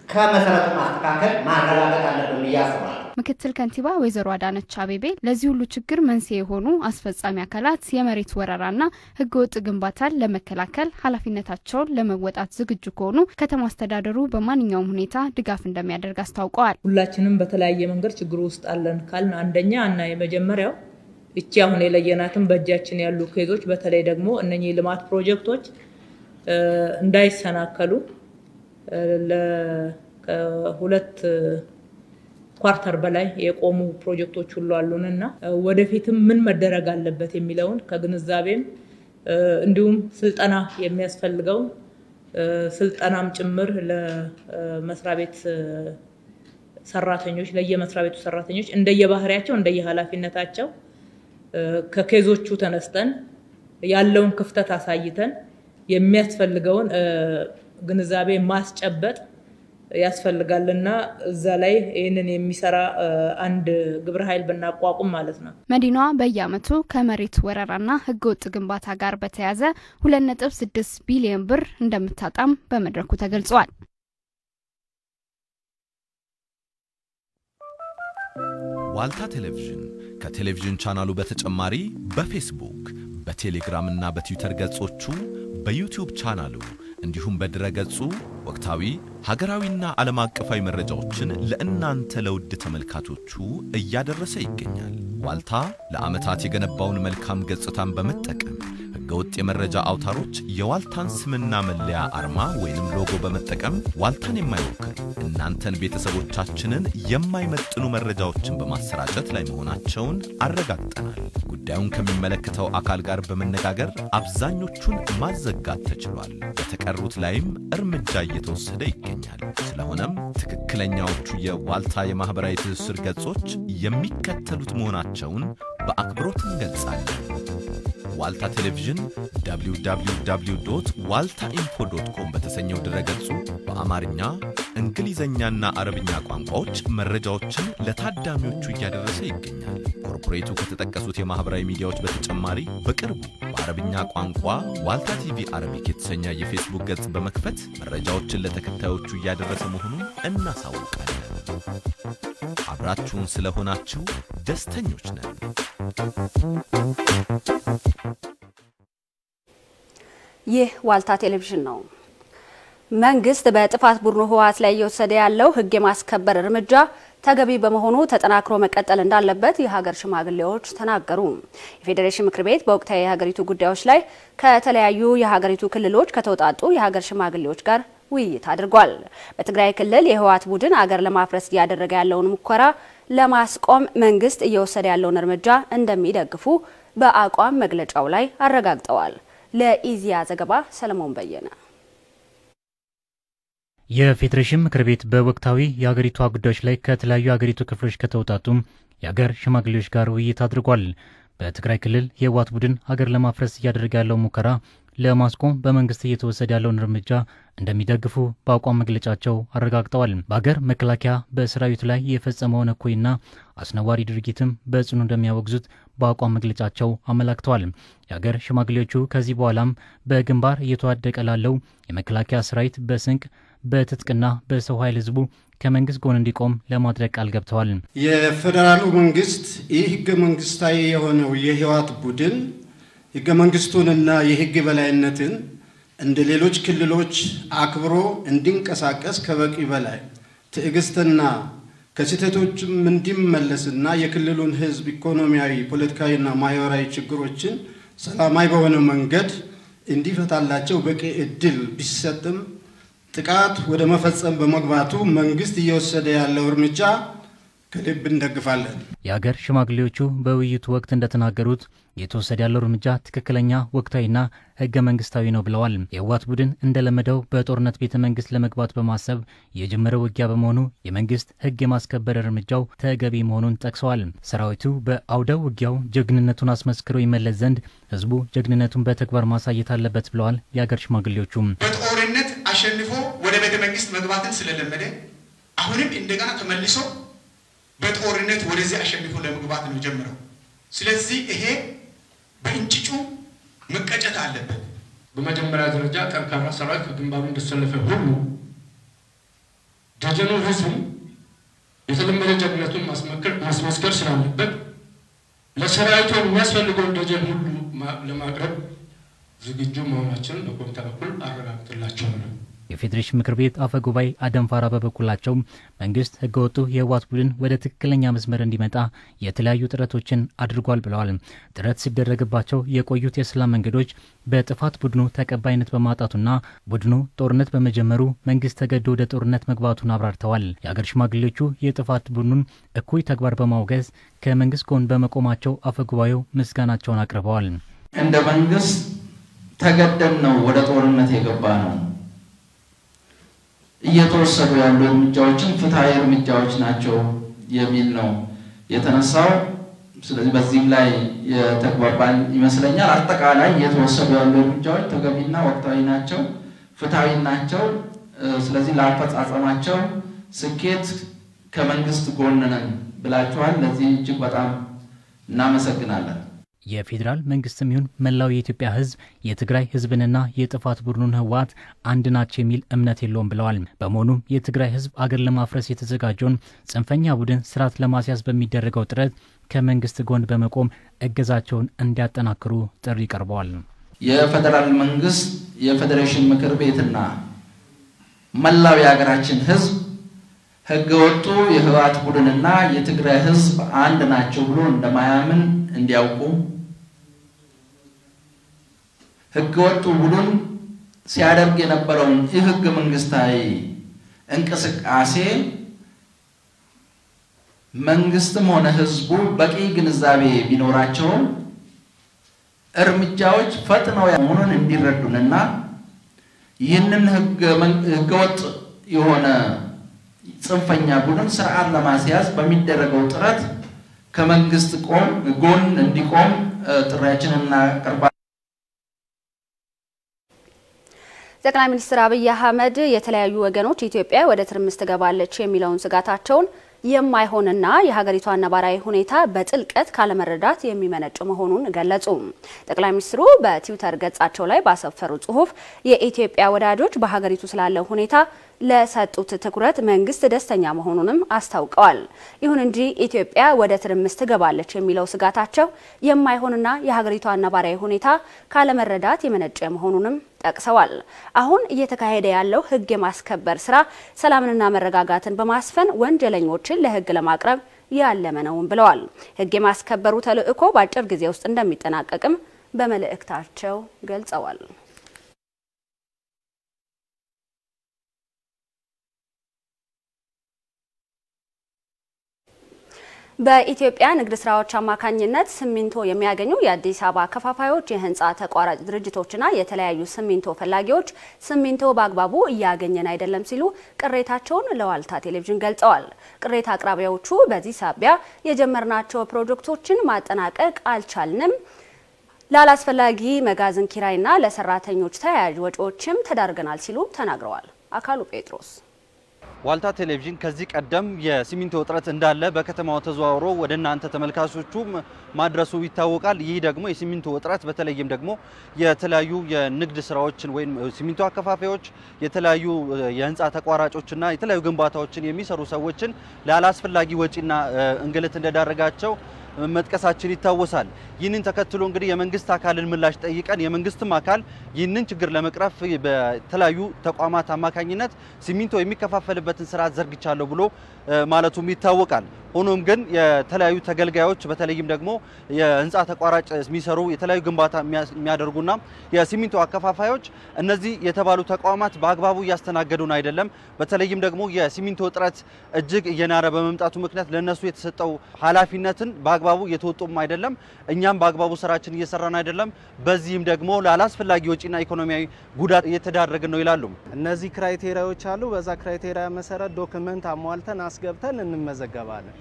ከመሰረቱ ማስተካከል ማረጋገጥ አለብን ብዬ አስባለሁ። ምክትል ከንቲባ ወይዘሮ አዳነች አቤቤ ለዚህ ሁሉ ችግር መንስኤ የሆኑ አስፈጻሚ አካላት የመሬት ወረራና ሕገወጥ ግንባታን ለመከላከል ኃላፊነታቸውን ለመወጣት ዝግጁ ከሆኑ ከተማ አስተዳደሩ በማንኛውም ሁኔታ ድጋፍ እንደሚያደርግ አስታውቀዋል። ሁላችንም በተለያየ መንገድ ችግሩ ውስጥ አለን ካልን አንደኛ እና የመጀመሪያው እቺ አሁን የለየናትን በእጃችን ያሉ case ኦች በተለይ ደግሞ እነኚህ ልማት ፕሮጀክቶች እንዳይሰናከሉ ለሁለት quarter በላይ የቆሙ ፕሮጀክቶች ሁሉ አሉንና ወደፊትም ምን መደረግ አለበት የሚለውን ከግንዛቤም እንዲሁም ስልጠና የሚያስፈልገው ስልጠናም ጭምር ለመስሪያ ቤት ሰራተኞች ለየመስሪያ ቤቱ ሰራተኞች እንደየባህሪያቸው እንደየኃላፊነታቸው ከኬዞቹ ተነስተን ያለውን ክፍተት አሳይተን የሚያስፈልገውን ግንዛቤ ማስጨበጥ ያስፈልጋልና እዛ ላይ ይሄንን የሚሰራ አንድ ግብረ ኃይል ብናቋቁም ማለት ነው። መዲናዋ በየአመቱ ከመሬት ወረራና ህገወጥ ግንባታ ጋር በተያያዘ 2.6 ቢሊዮን ብር እንደምታጣም በመድረኩ ተገልጿል። ዋልታ ቴሌቪዥን ከቴሌቪዥን ቻናሉ በተጨማሪ በፌስቡክ፣ በቴሌግራም እና በትዊተር ገጾቹ፣ በዩቲዩብ ቻናሉ እንዲሁም በድረ ገጹ ወቅታዊ፣ ሀገራዊና ዓለም አቀፋዊ መረጃዎችን ለእናንተ ለውድ ተመልካቾቹ እያደረሰ ይገኛል። ዋልታ ለዓመታት የገነባውን መልካም ገጽታን በመጠቀም ህገወጥ የመረጃ አውታሮች የዋልታን ስምና መለያ አርማ ወይንም ሎጎ በመጠቀም ዋልታን የማይወክሉ እናንተን ቤተሰቦቻችንን የማይመጥኑ መረጃዎችን በማሰራጨት ላይ መሆናቸውን አረጋግጠናል። ጉዳዩን ከሚመለከተው አካል ጋር በመነጋገር አብዛኞቹን ማዘጋት ተችሏል። በተቀሩት ላይም እርምጃ እየተወሰደ ይገኛል። ስለሆነም ትክክለኛዎቹ የዋልታ የማህበራዊ ትስስር ገጾች የሚከተሉት መሆናቸውን በአክብሮት እንገልጻለን። ዋልታ ቴሌቪዥን www.waltainfo.com በተሰኘው ድረገጹ በአማርኛ፣ እንግሊዘኛና አረብኛ ቋንቋዎች መረጃዎችን ለታዳሚዎቹ እያደረሰ ይገኛል። ኮርፖሬቱ ከተጠቀሱት የማህበራዊ ሚዲያዎች በተጨማሪ በቅርቡ በአረብኛ ቋንቋ ዋልታ ቲቪ አረቢክ የተሰኘ የፌስቡክ ገጽ በመክፈት መረጃዎችን ለተከታዮቹ እያደረሰ መሆኑን እናሳውቃለን። አብራችሁን ስለሆናችሁ ደስተኞች ነን። ይህ ዋልታ ቴሌቪዥን ነው። መንግስት በጥፋት ቡድኑ ህወሓት ላይ እየወሰደ ያለው ህግ የማስከበር እርምጃ ተገቢ በመሆኑ ተጠናክሮ መቀጠል እንዳለበት የሀገር ሽማግሌዎች ተናገሩ። የፌዴሬሽን ምክር ቤት በወቅታዊ የሀገሪቱ ጉዳዮች ላይ ከተለያዩ የሀገሪቱ ክልሎች ከተውጣጡ የሀገር ሽማግሌዎች ጋር ውይይት አድርጓል። በትግራይ ክልል የህወሓት ቡድን አገር ለማፍረስ እያደረገ ያለውን ሙከራ ለማስቆም መንግስት እየወሰደ ያለውን እርምጃ እንደሚደግፉ በአቋም መግለጫው ላይ አረጋግጠዋል። ለኢዚያ ዘገባ ሰለሞን በየነ። የፌዴሬሽን ምክር ቤት በወቅታዊ የሀገሪቷ ጉዳዮች ላይ ከተለያዩ የሀገሪቱ ክፍሎች ከተውጣጡ የሀገር ሽማግሌዎች ጋር ውይይት አድርጓል። በትግራይ ክልል የህወሓት ቡድን ሀገር ለማፍረስ እያደረገ ያለው ሙከራ ለማስቆም በመንግስት እየተወሰደ ያለውን እርምጃ እንደሚደግፉ በአቋም መግለጫቸው አረጋግጠዋል። በሀገር መከላከያ በሰራዊቱ ላይ የፈጸመውን እኩይና አስነዋሪ ድርጊትም በጽኑ እንደሚያወግዙት በአቋም መግለጫቸው አመላክተዋል። የሀገር ሽማግሌዎቹ ከዚህ በኋላም በግንባር እየተዋደቀ ላለው የመከላከያ ሰራዊት በስንቅ፣ በትጥቅና በሰው ኃይል ህዝቡ ከመንግስት ጎን እንዲቆም ለማድረግ ቃል ገብተዋል። የፌዴራሉ መንግስት ይህ ህገ መንግስታዊ የሆነው የህወሓት ቡድን ህገ መንግስቱንና የህግ የበላይነትን እንደ ሌሎች ክልሎች አክብሮ እንዲንቀሳቀስ ከበቂ በላይ ትዕግስትና ከስህተቶችም እንዲመለስና የክልሉን ህዝብ ኢኮኖሚያዊ፣ ፖለቲካዊና ማህበራዊ ችግሮችን ሰላማዊ በሆነ መንገድ እንዲፈታላቸው በቂ እድል ቢሰጥም ጥቃት ወደ መፈጸም በመግባቱ መንግስት እየወሰደ ያለው እርምጃ ከልብ እንደግፋለን። የሀገር ሽማግሌዎቹ በውይይቱ ወቅት እንደተናገሩት የተወሰደ ያለው እርምጃ ትክክለኛ፣ ወቅታዊና ህገ መንግስታዊ ነው ብለዋል። የህወሓት ቡድን እንደለመደው በጦርነት ቤተ መንግስት ለመግባት በማሰብ የጀመረው ውጊያ በመሆኑ የመንግስት ህግ የማስከበር እርምጃው ተገቢ መሆኑን ጠቅሰዋል። ሰራዊቱ በአውደ ውጊያው ጀግንነቱን አስመስክሮ ይመለስ ዘንድ ህዝቡ ጀግንነቱን በተግባር ማሳየት አለበት ብለዋል። የሀገር ሽማግሌዎቹም በጦርነት አሸንፎ ወደ ቤተ መንግስት መግባትን ስለለመደ አሁንም እንደገና ተመልሶ በጦርነት ወደዚህ አሸንፎ ለመግባት ነው ጀምረው። ስለዚህ ይሄ በእንጭጩ መቀጨት አለበት። በመጀመሪያ ደረጃ ጠንካራ ሰራዊት ከግንባሩ እንደተሰለፈ ሁሉ ደጀኑ ህዝብም የተለመደ ጀግንነቱን ማስመስከር ስላለበት ለሰራዊቱ የሚያስፈልገውን ደጀን ሁሉ ለማቅረብ ዝግጁ መሆናችንን በኮሚቴ በኩል አረጋግጥላቸዋለሁ። የፌዴሬሽን ምክር ቤት አፈ ጉባኤ አደም ፋራ በበኩላቸው መንግስት ህገወጡ የህወሓት ቡድን ወደ ትክክለኛ መስመር እንዲመጣ የተለያዩ ጥረቶችን አድርጓል ብለዋል። ጥረት ሲደረግባቸው የቆዩት የሰላም መንገዶች በጥፋት ቡድኑ ተቀባይነት በማጣቱና ቡድኑ ጦርነት በመጀመሩ መንግስት ተገዶ ወደ ጦርነት መግባቱን አብራርተዋል። የአገር ሽማግሌዎቹ የጥፋት ቡድኑን እኩይ ተግባር በማውገዝ ከመንግስት ጎን በመቆማቸው አፈ ጉባኤው ምስጋናቸውን አቅርበዋል። እንደ መንግስት ተገደን ነው ወደ ጦርነት የገባ ነው። እየተወሰዱ ያሉ እርምጃዎችን ፍትሃዊ እርምጃዎች ናቸው የሚል ነው የተነሳው። ስለዚህ በዚህም ላይ የተግባባን ይመስለኛል። አጠቃላይ እየተወሰዱ ያሉ እርምጃዎች ተገቢና ወቅታዊ ናቸው፣ ፍትሃዊ ናቸው። ስለዚህ ለአፈጻጸማቸው ስኬት ከመንግስት ጎን ነን ብላችኋል። ለዚህ እጅግ በጣም እናመሰግናለን። የፌዴራል መንግስትም ይሁን መላው የኢትዮጵያ ህዝብ የትግራይ ህዝብንና የጥፋት ቡድኑን ህወሓት አንድ ናቸው የሚል እምነት የለውም ብለዋል። በመሆኑም የትግራይ ህዝብ አገር ለማፍረስ የተዘጋጀውን ጽንፈኛ ቡድን ስርዓት ለማስያዝ በሚደረገው ጥረት ከመንግስት ጎን በመቆም እገዛቸውን እንዲያጠናክሩ ጥሪ ቀርበዋል። የፌዴራል መንግስት፣ የፌዴሬሽን ምክር ቤትና መላው የሀገራችን ህዝብ ህገወጡ የህወሓት ቡድንና የትግራይ ህዝብ አንድ ናቸው ብሎ እንደማያምን እንዲያውቁ፣ ህገወጡ ቡድን ሲያደርግ የነበረውን ህገ መንግስታዊ እንቅስቃሴ መንግስትም ሆነ ህዝቡ በቂ ግንዛቤ ቢኖራቸውም እርምጃዎች ፈጥነው መሆኑን እንዲረዱንና ይህንን ህገወጥ የሆነ ጽንፈኛ ቡድን ስርዓት ለማስያዝ በሚደረገው ጥረት ከመንግስት ጎን እንዲቆም ጥሪያችንን እናቀርባለን። ጠቅላይ ሚኒስትር አብይ አህመድ የተለያዩ ወገኖች ኢትዮጵያ ወደ ትርምስ ትገባለች የሚለውን ስጋታቸውን የማይሆንና የሀገሪቷን ነባራዊ ሁኔታ በጥልቀት ካለመረዳት የሚመነጭ መሆኑን ገለጹ። ጠቅላይ ሚኒስትሩ በትዊተር ገጻቸው ላይ ባሰፈሩ ጽሁፍ የኢትዮጵያ ወዳጆች በሀገሪቱ ስላለው ሁኔታ ለሰጡት ትኩረት መንግስት ደስተኛ መሆኑንም አስታውቀዋል። ይሁን እንጂ ኢትዮጵያ ወደ ትርምስ ትገባለች የሚለው ስጋታቸው የማይሆንና የሀገሪቷን ነባራዊ ሁኔታ ካለመረዳት የመነጨ መሆኑንም ጠቅሰዋል። አሁን እየተካሄደ ያለው ህግ የማስከበር ስራ ሰላምንና መረጋጋትን በማስፈን ወንጀለኞችን ለህግ ለማቅረብ ያለመ ነው ብለዋል። ህግ የማስከበሩ ተልእኮ በአጭር ጊዜ ውስጥ እንደሚጠናቀቅም በመልእክታቸው ገልጸዋል። በኢትዮጵያ ንግድ ስራዎች አማካኝነት ሲሚንቶ የሚያገኙ የአዲስ አበባ ከፋፋዮች፣ የህንፃ ተቋራጭ ድርጅቶችና የተለያዩ ሲሚንቶ ፈላጊዎች ሲሚንቶ በአግባቡ እያገኘን አይደለም ሲሉ ቅሬታቸውን ለዋልታ ቴሌቪዥን ገልጸዋል። ቅሬታ አቅራቢዎቹ በዚህ ሳቢያ የጀመርናቸው ፕሮጀክቶችን ማጠናቀቅ አልቻልንም፣ ላላስፈላጊ መጋዘን ኪራይና ለሰራተኞች ተያያዥ ወጪዎችም ተዳርገናል ሲሉ ተናግረዋል። አካሉ ጴጥሮስ። ዋልታ ቴሌቪዥን ከዚህ ቀደም የሲሚንቶ እጥረት እንዳለ በከተማው ተዘዋውሮ ወደ እናንተ ተመልካቾቹ ማድረሱ ይታወቃል። ይህ ደግሞ የሲሚንቶ እጥረት በተለይም ደግሞ የተለያዩ የንግድ ስራዎችን ወይም ሲሚንቶ አከፋፋዮች፣ የተለያዩ የህንፃ ተቋራጮችና የተለያዩ ግንባታዎችን የሚሰሩ ሰዎችን ላላስፈላጊ ወጪና እንግልት እንደዳረጋቸው መጥቀሳችን ይታወሳል። ይህንን ተከትሎ እንግዲህ የመንግስት አካልን ምላሽ ጠይቀን የመንግስትም አካል ይህንን ችግር ለመቅረፍ በተለያዩ ተቋማት አማካኝነት ሲሚንቶ የሚከፋፈልበትን ስርዓት ዘርግቻለሁ ብሎ ማለቱም ይታወቃል። ሆኖም ግን የተለያዩ ተገልጋዮች በተለይም ደግሞ የህንፃ ተቋራጭ የሚሰሩ፣ የተለያዩ ግንባታ የሚያደርጉና የሲሚንቶ አከፋፋዮች እነዚህ የተባሉ ተቋማት በአግባቡ እያስተናገዱን አይደለም፣ በተለይም ደግሞ የሲሚንቶ እጥረት እጅግ እየናረ በመምጣቱ ምክንያት ለነሱ የተሰጠው ኃላፊነትን በአግባቡ እየተወጡም አይደለም፣ እኛም በአግባቡ ስራችን እየሰራን አይደለም፣ በዚህም ደግሞ ላላስፈላጊ ወጪና ኢኮኖሚያዊ ጉዳት እየተዳረግን ነው ይላሉ። እነዚህ criteria ዎች አሉ። በዛ criteria መሰረት document አሟልተን አስገብተን እንመዘገባለን።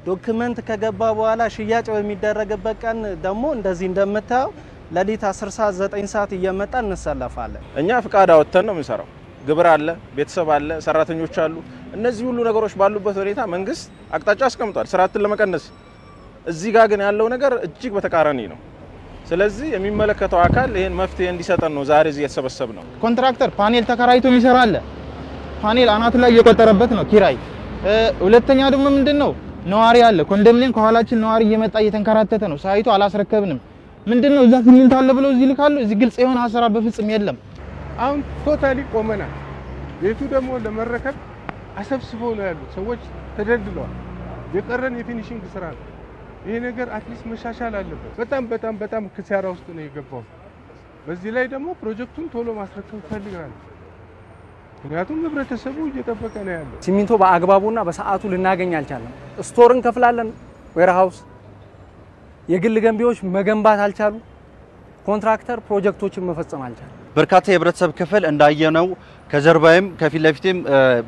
document ከገባ በኋላ ሽያጭ በሚደረግበት ቀን ደግሞ እንደዚህ እንደምታየው ሌሊት 10 ሰዓት፣ 9 ሰዓት እየመጣ እንሰለፋለን። እኛ ፍቃድ አወጥተን ነው የምንሰራው። ግብር አለ፣ ቤተሰብ አለ፣ ሰራተኞች አሉ። እነዚህ ሁሉ ነገሮች ባሉበት ሁኔታ መንግስት አቅጣጫ አስቀምጧል ስርዓትን ለመቀነስ። እዚህ ጋር ግን ያለው ነገር እጅግ በተቃራኒ ነው። ስለዚህ የሚመለከተው አካል ይህን መፍትሄ እንዲሰጠን ነው ዛሬ እዚህ የተሰበሰብነው። ኮንትራክተር ፓኔል ተከራይቶ የሚሰራ አለ። ፓኔል አናቱ ላይ እየቆጠረበት ነው ኪራይ። ሁለተኛ ደግሞ ምንድነው ነዋሪ አለ፣ ኮንዶሚኒየም ከኋላችን ነዋሪ እየመጣ እየተንከራተተ ነው። site ኡ አላስረከብንም። ምንድነው እዛ ሲሚንቶ አለ ብለው እዚህ ይልካሉ። እዚህ ግልጽ የሆነ አሰራር በፍጹም የለም። አሁን totally ቆመናል። ቤቱ ደግሞ ለመረከብ አሰብስበው ነው ያሉት ሰዎች ተደልድለዋል። የቀረን የ finishing ስራ ነው። ይሄ ነገር at least መሻሻል አለበት። በጣም በጣም በጣም ኪሳራ ውስጥ ነው የገባው። በዚህ ላይ ደግሞ ፕሮጀክቱን ቶሎ ማስረከብ እፈልጋለሁ። ምክንያቱም ህብረተሰቡ እየጠበቀ ነው ያለው። ሲሚንቶ በአግባቡና በሰዓቱ ልናገኝ አልቻለም። store እንከፍላለን፣ warehouse፣ የግል ገንቢዎች መገንባት አልቻሉ፣ ኮንትራክተር ፕሮጀክቶችን መፈጸም አልቻለም። በርካታ የህብረተሰብ ክፍል እንዳየነው ከጀርባዬም ከፊት ለፊቴም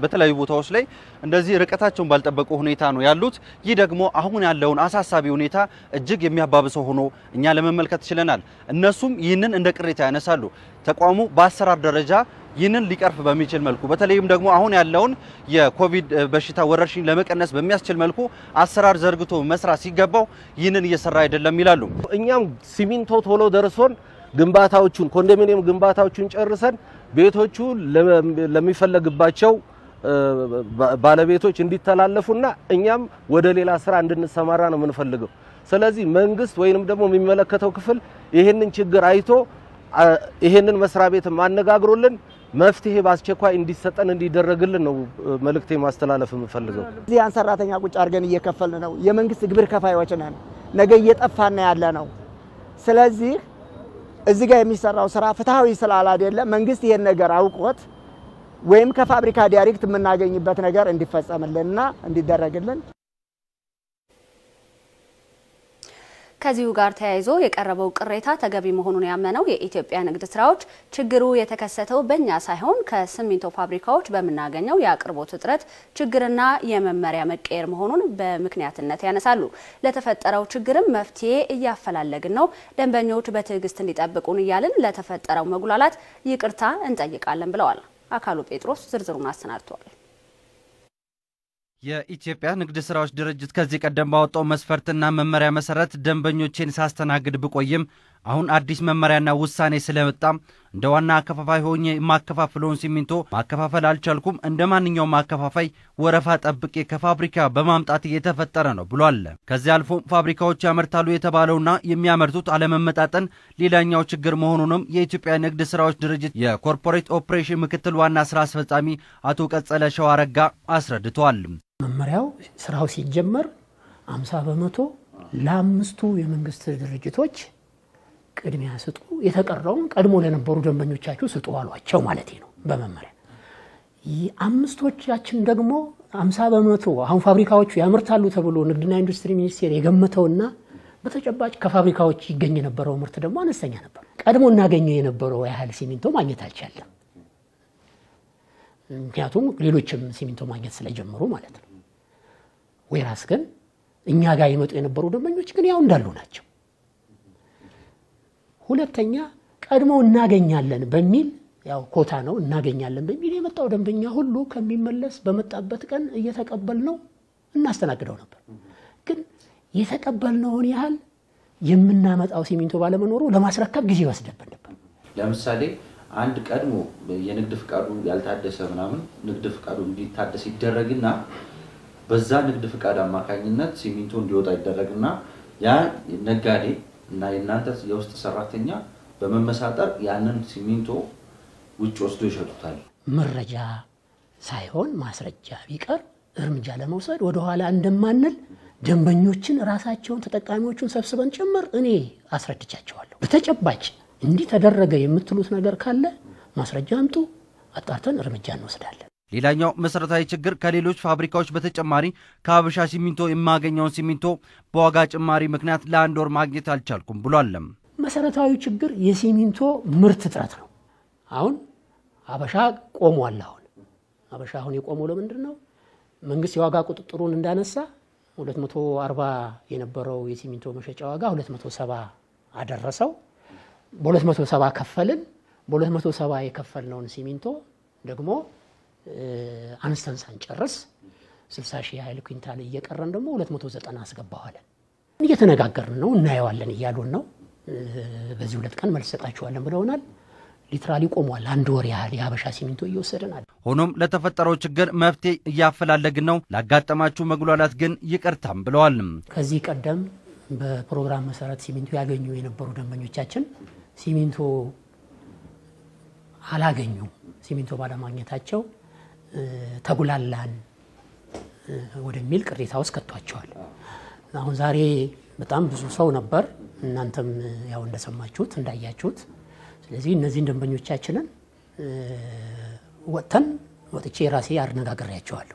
በተለያዩ ቦታዎች ላይ እንደዚህ ርቀታቸውን ባልጠበቁ ሁኔታ ነው ያሉት። ይህ ደግሞ አሁን ያለውን አሳሳቢ ሁኔታ እጅግ የሚያባብሰው ሆኖ እኛ ለመመልከት ችለናል። እነሱም ይህንን እንደ ቅሬታ ያነሳሉ። ተቋሙ በአሰራር ደረጃ ይህንን ሊቀርፍ በሚችል መልኩ በተለይም ደግሞ አሁን ያለውን የኮቪድ በሽታ ወረርሽኝ ለመቀነስ በሚያስችል መልኩ አሰራር ዘርግቶ መስራት ሲገባው ይህንን እየሰራ አይደለም ይላሉ። እኛም ሲሚንቶ ቶሎ ደርሶን ግንባታዎቹን ኮንዶሚኒየም ግንባታዎቹን ጨርሰን ቤቶቹ ለሚፈለግባቸው ባለቤቶች እንዲተላለፉና እኛም ወደ ሌላ ስራ እንድንሰማራ ነው የምንፈልገው። ስለዚህ መንግስት ወይንም ደግሞ የሚመለከተው ክፍል ይሄንን ችግር አይቶ ይሄንን መስሪያ ቤት ማነጋግሮልን መፍትሄ በአስቸኳይ እንዲሰጠን እንዲደረግልን ነው መልእክቴ ማስተላለፍ የምፈልገው። እዚህ ያን ሰራተኛ ቁጭ አድርገን እየከፈልን ነው። የመንግስት ግብር ከፋዮች ነን። ነገ እየጠፋን ያለ ነው። ስለዚህ እዚህ ጋር የሚሰራው ስራ ፍትሃዊ ስላላደለ መንግስት ይሄን ነገር አውቆት ወይም ከፋብሪካ direct የምናገኝበት ነገር እንዲፈጸምልንና እንዲደረግልን። ከዚሁ ጋር ተያይዞ የቀረበው ቅሬታ ተገቢ መሆኑን ያመነው የኢትዮጵያ ንግድ ስራዎች ችግሩ የተከሰተው በእኛ ሳይሆን ከሲሚንቶ ፋብሪካዎች በምናገኘው የአቅርቦት እጥረት ችግርና የመመሪያ መቀየር መሆኑን በምክንያትነት ያነሳሉ። ለተፈጠረው ችግርም መፍትሄ እያፈላለግን ነው፣ ደንበኞች በትዕግስት እንዲጠብቁን እያልን ለተፈጠረው መጉላላት ይቅርታ እንጠይቃለን ብለዋል። አካሉ ጴጥሮስ ዝርዝሩን አሰናድቷል። የኢትዮጵያ ንግድ ስራዎች ድርጅት ከዚህ ቀደም ባወጣው መስፈርትና መመሪያ መሰረት ደንበኞቼን ሳስተናግድ ብቆይም አሁን አዲስ መመሪያና ውሳኔ ስለመጣ እንደ ዋና አከፋፋይ ሆኜ የማከፋፍለውን ሲሚንቶ ማከፋፈል አልቻልኩም። እንደ ማንኛውም አከፋፋይ ወረፋ ጠብቄ ከፋብሪካ በማምጣት እየተፈጠረ ነው ብሏል። ከዚህ አልፎ ፋብሪካዎች ያመርታሉ የተባለውና የሚያመርቱት አለመመጣጠን ሌላኛው ችግር መሆኑንም የኢትዮጵያ ንግድ ስራዎች ድርጅት የ corporate operation ምክትል ዋና ስራ አስፈጻሚ አቶ ቀጸለ ሸዋረጋ አስረድተዋል። መመሪያው ስራው ሲጀመር 50% ለአምስቱ የመንግስት ድርጅቶች ቅድሚያ ስጡ፣ የተቀረውን ቀድሞ ለነበሩ ደንበኞቻችሁ ስጡ አሏቸው ማለት ነው በመመሪያ። አምስቶቻችን ደግሞ 50% አሁን ፋብሪካዎቹ ያመርታሉ ተብሎ ንግድና ኢንዱስትሪ ሚኒስቴር የገመተውና በተጨባጭ ከፋብሪካዎች ይገኝ የነበረው ምርት ደግሞ አነስተኛ ነበር። ቀድሞ እናገኘው የነበረው ያህል ሲሚንቶ ማግኘት አልቻለም። ምክንያቱም ሌሎችም ሲሚንቶ ማግኘት ስለጀመሩ ማለት ነው። ወይራስ ግን እኛ ጋር ይመጡ የነበሩ ደንበኞች ግን ያው እንዳሉ ናቸው። ሁለተኛ ቀድሞ እናገኛለን በሚል ያው ኮታ ነው እናገኛለን በሚል የመጣው ደንበኛ ሁሉ ከሚመለስ በመጣበት ቀን እየተቀበልነው እናስተናግደው ነበር። ግን የተቀበልነውን ያህል የምናመጣው ሲሚንቶ ባለመኖሩ ለማስረከብ ጊዜ ይወስድብን ነበር። ለምሳሌ አንድ ቀድሞ የንግድ ፍቃዱ ያልታደሰ ምናምን ንግድ ፍቃዱ እንዲታደስ ይደረግና በዛ ንግድ ፍቃድ አማካኝነት ሲሚንቶ እንዲወጣ ይደረግና ያ ነጋዴ እና የእናንተ የውስጥ ሰራተኛ በመመሳጠር ያንን ሲሚንቶ ውጭ ወስዶ ይሸጡታል። መረጃ ሳይሆን ማስረጃ ቢቀር እርምጃ ለመውሰድ ወደኋላ እንደማንል ደንበኞችን ራሳቸውን ተጠቃሚዎቹን ሰብስበን ጭምር እኔ አስረድቻቸዋለሁ። በተጨባጭ እንዲህ ተደረገ የምትሉት ነገር ካለ ማስረጃ አምጡ፣ አጣርተን እርምጃ እንወስዳለን። ሌላኛው መሰረታዊ ችግር ከሌሎች ፋብሪካዎች በተጨማሪ ከሀበሻ ሲሚንቶ የማገኘውን ሲሚንቶ በዋጋ ጭማሪ ምክንያት ለአንድ ወር ማግኘት አልቻልኩም ብሏል። መሰረታዊ ችግር የሲሚንቶ ምርት እጥረት ነው። አሁን ሀበሻ ቆሟል። አሁን ሀበሻ አሁን የቆመው ለምንድን ነው? መንግስት የዋጋ ቁጥጥሩን እንዳነሳ 240 የነበረው የሲሚንቶ መሸጫ ዋጋ 270 አደረሰው። በ270 ከፈልን። በ270 የከፈልነውን ሲሚንቶ ደግሞ አንስተን ሳንጨርስ 60 ሺህ ያህል ኩንታል እየቀረን ደግሞ 290 አስገባዋለን። እየተነጋገርን ነው፣ እናየዋለን እያሉን ነው። በዚህ 2 ቀን መልስ ሰጣችኋለን ብለውናል። Literally ቆሟል። አንድ ወር ያህል የሀበሻ ሲሚንቶ እየወሰድን አለ። ሆኖም ለተፈጠረው ችግር መፍትሄ እያፈላለግን ነው፣ ላጋጠማችሁ መጉላላት ግን ይቅርታም ብለዋል። ከዚህ ቀደም በፕሮግራም መሰረት ሲሚንቶ ያገኙ የነበሩ ደንበኞቻችን ሲሚንቶ አላገኙም። ሲሚንቶ ባለማግኘታቸው ተጉላላን ወደሚል ቅሬታ ውስጥ ከቷቸዋል። አሁን ዛሬ በጣም ብዙ ሰው ነበር፣ እናንተም ያው እንደሰማችሁት እንዳያችሁት። ስለዚህ እነዚህን ደንበኞቻችንን ወጥተን ወጥቼ ራሴ አነጋግሬያቸዋለሁ።